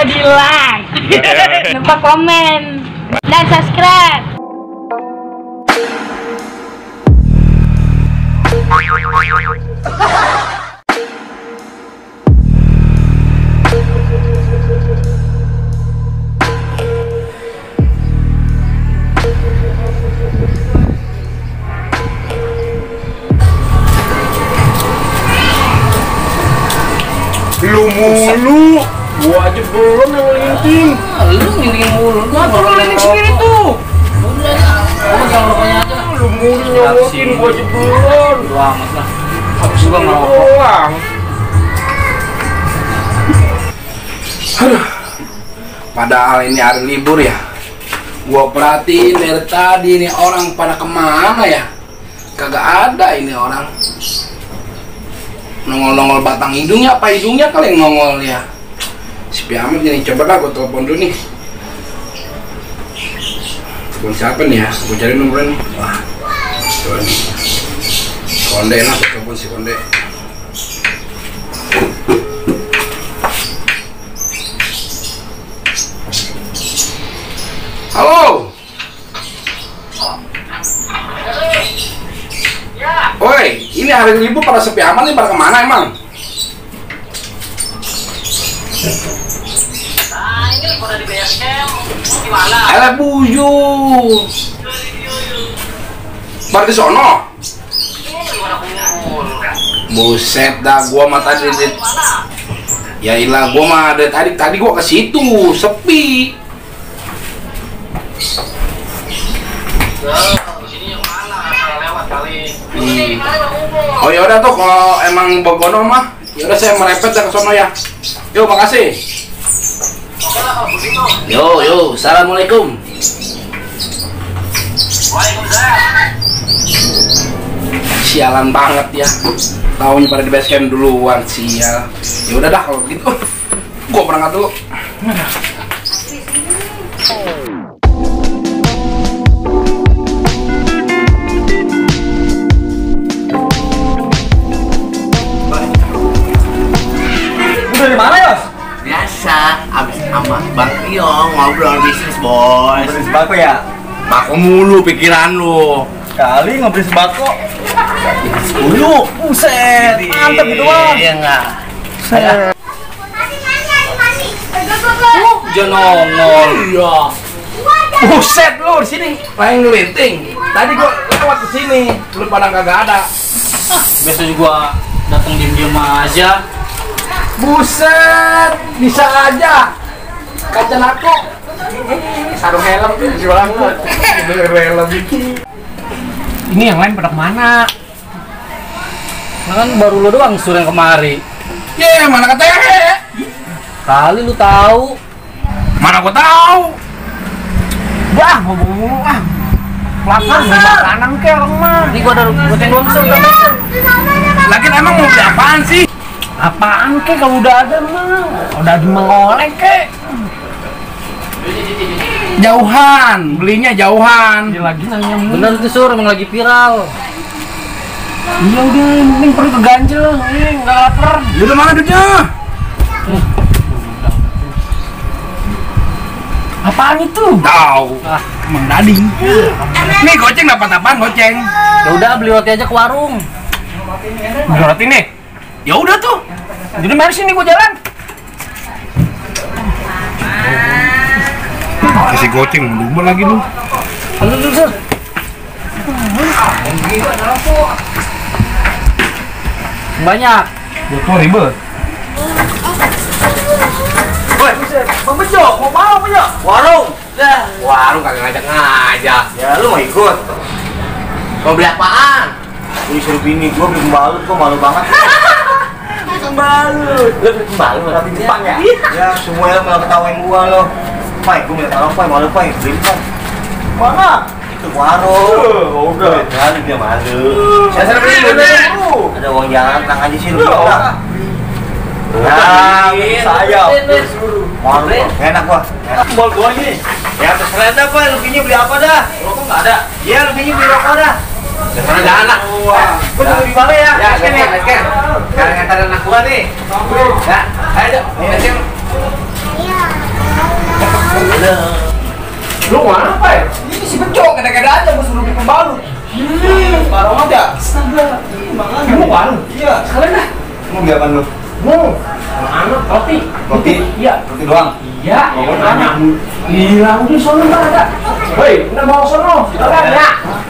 video di like, lupa komen dan subscribe. Lu mulu, gua aja belum yang ngelinting. Lu ngelinting mulu, Gua tuh ngelinting sendiri tuh. Gua jangan rokoknya aja. Lu mulu nyomokin, gua aja belum. Lu amat lah. Habis gua ngerokok. Aduh. Padahal ini hari libur ya. Gua perhatiin dari tadi ini orang pada kemana ya? Kagak ada ini orang. Nongol-nongol batang hidungnya, apa hidungnya kali yang nongol ya? Sepi amat nih, coba lah gue telepon dulu nih. Telepon siapa nih ya? Gue cari nomornya nih. Wah, coba nih. Konde lah, gue telepon si Konde. Halo. Woi, ini hari libur pada sepi amat nih, pada kemana emang? Nah, ini pada di BSM. Gimana? Alah buyut. Pada di sono. Buset dah, gua mah tadi. Ya ilah, gua mah dari tadi gua ke situ, sepi. Oh ya udah tuh, kalau emang begono mah, ya udah saya merepet ya ke sono ya. Yo, makasih. Yo, assalamualaikum. Waalaikumsalam. Sialan banget ya. Taunya pada di base camp duluan, sial. Ya udah dah kalau gitu. Gua berangkat dulu. Dari mana, Yos? Biasa, abis sama Bang Tio ngobrol bisnis, bos. Beli sembako ya? Bako mulu pikiran lu. Kali ngobrol sembako. Dulu, buset, mantep gitu bang. Iya enggak? Buset. Jangan nongol. Iya. Buset lu di sini, main ngelinting. Tadi gua lewat ke sini, lu pada kagak ada. Biasa juga datang diem-diem aja. Buset, bisa aja. Kaca aku. Sarung helm tuh jualan gua. Helm. Ini yang lain pada kemana? Kan baru lu doang suruh yang kemari. Ye, mana katanya? Kali lu tahu. Mana gua tahu? Wah, ngomong-ngomong ah. Lapar beli makanan ke orang mah. Ini gua ada goceng doang suruh. Lagian emang mau beli apaan sih? Apaan ke kalau udah ada mah? Udah mengolek ke. Jauhan, belinya jauhan. Dia lagi nanya mulu. Bener tuh sur, emang lagi viral. Iya udah, yang penting perut keganjel. Nggak lapar. Ya udah mana duitnya? Apaan itu? Tahu. Emang dading. Nih goceng dapat apaan goceng? Ya udah beli roti aja ke warung. Beli roti nih. Ya udah tuh. Jadi mari sini gua jalan. Kasih goceng mau lagi lu. Halo dulu sur. Banyak. Betul ribet. Woi, Bang Bejo, mau apa Bejo? Warung. Dah. Warung kagak ngajak-ngajak. Ya lu mau ikut? Mau beli apaan? Gua disuruh bini gua beli pembalut, gua malu banget. Pembalut. Lu beli pembalut Tapi Jepang ya? Ya semuanya malah ketawain gua lo. Pai, gua minta tolong Pai, malu Pai, beli Pai. Mana? Itu warung. Udah. Kali dia malu. Saya beli dulu. Ada uang jalan, tenang aja sih lu. Udah. Nah, saya. Warung, Beli. enak gua. Bol gua nih. Ya terserah dah Pai, ruginya beli apa dah? Rokok nggak ada. Iya, ruginya beli rokok dah. Jangan ada anak. Gua tunggu di mana ya? Ya, sekarang ngantar anak gua nih. Ya, ayo. Lu mana, Pak? Ini si Bejo, kadang-kadang aja gua suruh bikin pembalut. Barang aja. Astaga. Kamu warung? Iya. Sekalian dah. Mau beli apaan lu? Mau. Anak roti. Roti? Iya. Roti doang? Iya. Mau nanya? Iya, udah sono enggak ada. Hei, udah mau sono. Silakan ya.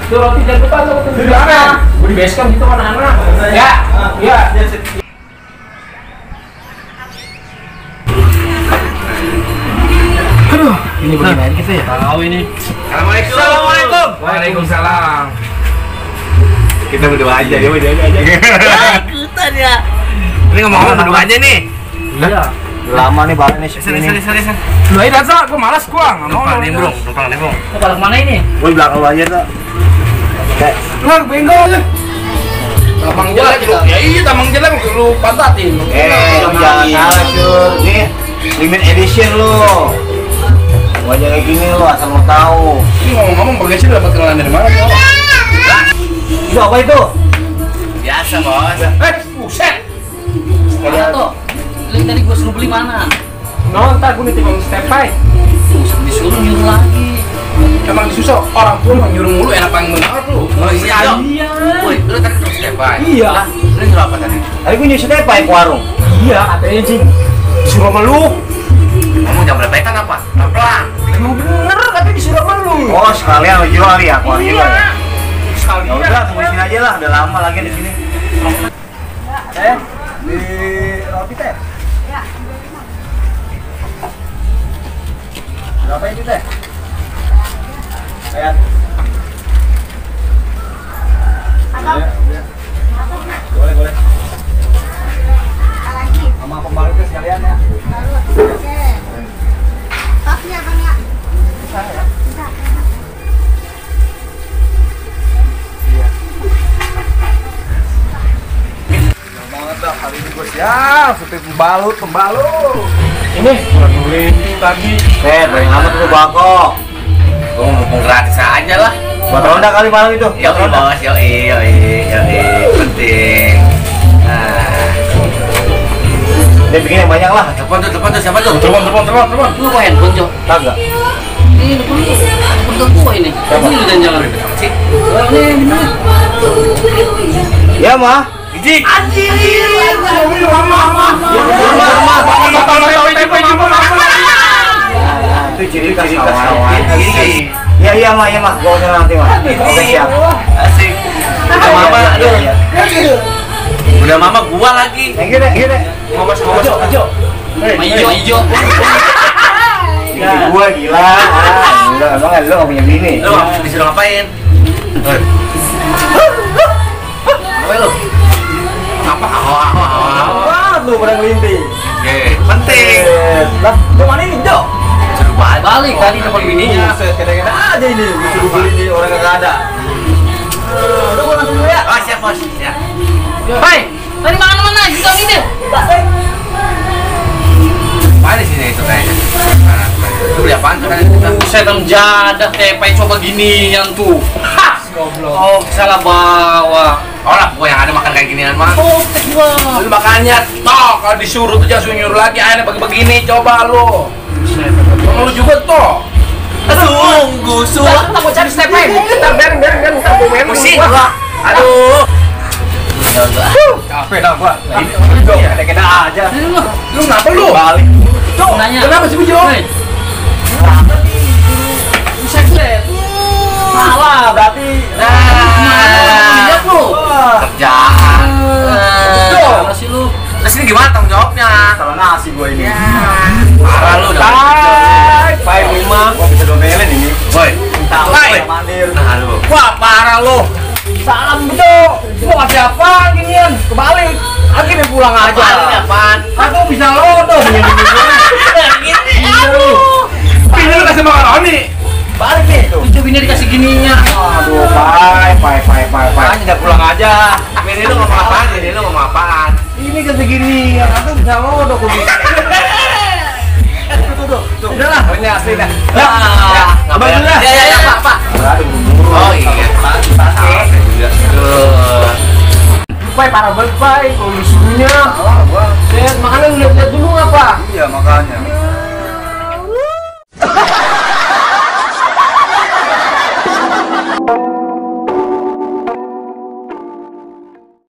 Tuh roti jangan lupa tuh di mana? Gua di base camp gitu anak-anak. Ya. Iya. Aduh, ini bagaimana kita ya? Tahu ini. Assalamualaikum. Waalaikumsalam. Kita berdua aja, dia berdua aja. Ikutan ya. Ini ngomong-ngomong berdua aja nih. Iya. Lama nih barangnya Sini. segini. Lu aja Sa, gua malas gua. Enggak mau. Numpang nimbrung. Kalau kemana ini? Gue di belakang lu aja tuh. Kayak Lu bengkel aja. Tamang jelek lu. Ya iya, tamang jelek lu pantatin. jangan salah Cur. Nih limited edition lu. Wajah kayak gini lu asal lu tahu. Ini ngomong-ngomong bagasi lu dapat kenalan dari mana? Itu apa itu? Biasa, Bos. Buset. Mana tuh? Link tadi gua suruh beli mana? Ntar gua nitip sama step by. Disuruh nyuruh lagi. Emang disusah orang tua mah nyuruh mulu enak banget lu. Iya. Woi, lu tadi terus step by. Iya. Lu nyuruh apa tadi? Tadi gue nyusul apa ke warung? Iya, katanya sih. Disuruh sama lu. Ngomong jam berapa kan apa? Pelan. Emang bener katanya disuruh sama lu. Oh sekalian lu jual ya akuarium ya? Ya Sekalian. udah tunggu sini aja lah, udah lama lagi di sini. Di roti teh. Ya. Berapa ini teh? Kayak. Atau Boleh. lagi. Sama pembalutnya sekalian ya. Oke. Topnya Bang ya. Bisa. Banget dah hari ini gue siap, seperti pembalut. Ini kurang beli tadi. Dari amat lu bako. Gua mumpung gratis aja lah. Buat ronda kali malam itu. Yo bos, yo penting. Nah, Dia bikin yang banyak lah. telepon tuh siapa tuh? Telepon. Lu kok handphone, Cok? Kagak. Ini depan gua ini. Ini lu jangan-jangan. Sih. Ini gimana? Ya mah. Gijik. Itu ciri khas kawan. Iya mah. Gua usah nanti mah. Oke siap. Asik. Udah mama, aduh. Iya. Udah mama gua lagi. Yang gede. Ngomong. Hijau. Ini gua gila. Gila emang lu gak punya bini. Lu disuruh ngapain? Apa lu? Apa? Wah, lu pada ngelinting. Oke, penting. Lah, lu mana ini, Jo? Suruh Balik tadi telepon bininya. Buset, kena aja ini. Disuruh beli nih orang kagak ada. Udah gua langsung dulu ya. Oh, siap bos. Ya. Hai, tadi mana gitu ini. Apa di sini itu kayaknya? Lu beli apaan tuh kan? Saya jadah tepai coba gini yang tuh. Oh, salah bawa. Orang gua yang ada makan kayak ginian mah. Oh, gua. Lu makanya toh kalau disuruh tuh jangan suruh nyuruh lagi akhirnya begini coba lu. Sama lu juga toh. Sungguh Sulah, kita mau cari step aja. Kita biarin, kita mau main. Pusing gua. Aduh. Capek dah gua. Kena aja. Lu kenapa lu? Balik. Nanya. Kenapa sih Bejo? Buset. Salah berarti. Lihat lu. Kerjaan. Mana sih lu? Terus ini gimana tanggung jawabnya? Salah nasi gua ini. Parah lu dah. Pai 5, gua bisa domelin ini. Woi. Pai mandir. Nah lu. Wah, parah lu. Salam Bejo. Gua ngasih apa ginian? Kebalik. Akhirnya pulang aja. Apaan? Apaan? Aku bisa lodo punya bini gua. Gini. Aduh. Ini lu kasih makan Oni. Balik nih tuh. Itu bini dikasih gininya. Aduh, pai. Makanya udah pulang aja. Ini lu ngomong apaan? Ini lu ngomong apaan? Ini kan segini, aku bisa lodo gua bisa. Udahlah, ini asli dah. Abang dulu. Ya, Pak. Oh iya. Pakai juga. Tuh. Pai parah banget, Pai. Kalau disuruhnya.